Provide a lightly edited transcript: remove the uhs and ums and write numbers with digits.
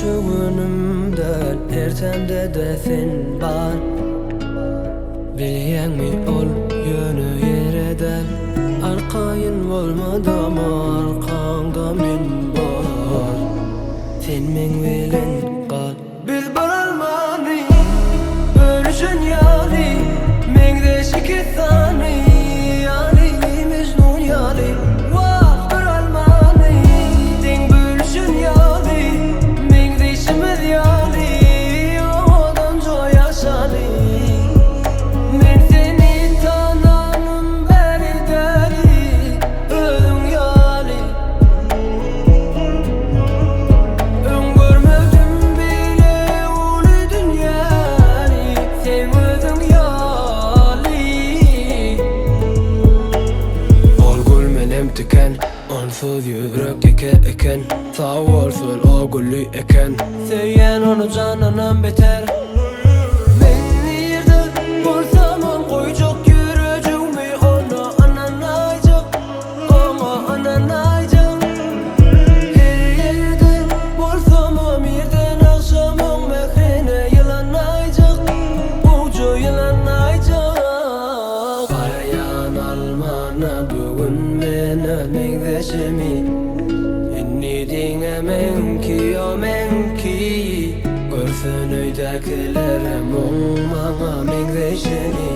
Şu günüm däl, ertämde-de sen bar. Bilýäňmi ol ýöne ýere däl. Arkaýyn bolmadam arkaňda men bar. Sen meň bilen gal. Biz bir almany bölüşen ýaly, Meňzeş iki sany ýaly, Mejnun ýaly. Wah, bir almany deň bölüşen ýaly, Meňzeşimiz ýaly, owadan joýaşaly. Men seni tananym bäri däli, özüň ýaly. Öň görmedim beýle uly dünýäni, seň özüň ýaly. Ol gül menem tiken, onsuz ýürek ýeke eken. Sag bolsun o gülli eken. Söýýän ony jandanam beter. Men nirde bolsamam goýjak ýürejigmi ona ynanaýjak. Oňa ynanaýjak. Her ýerde bolsamam irden agşamyň mährine ýylanaýjak. Gowja ýylanaýjak. Garaýan almana bu gün men-ä meňzeşimi. Indi diňe meňki, o meňki. Görsün öýdäkilerem oň maňa meňzeşini.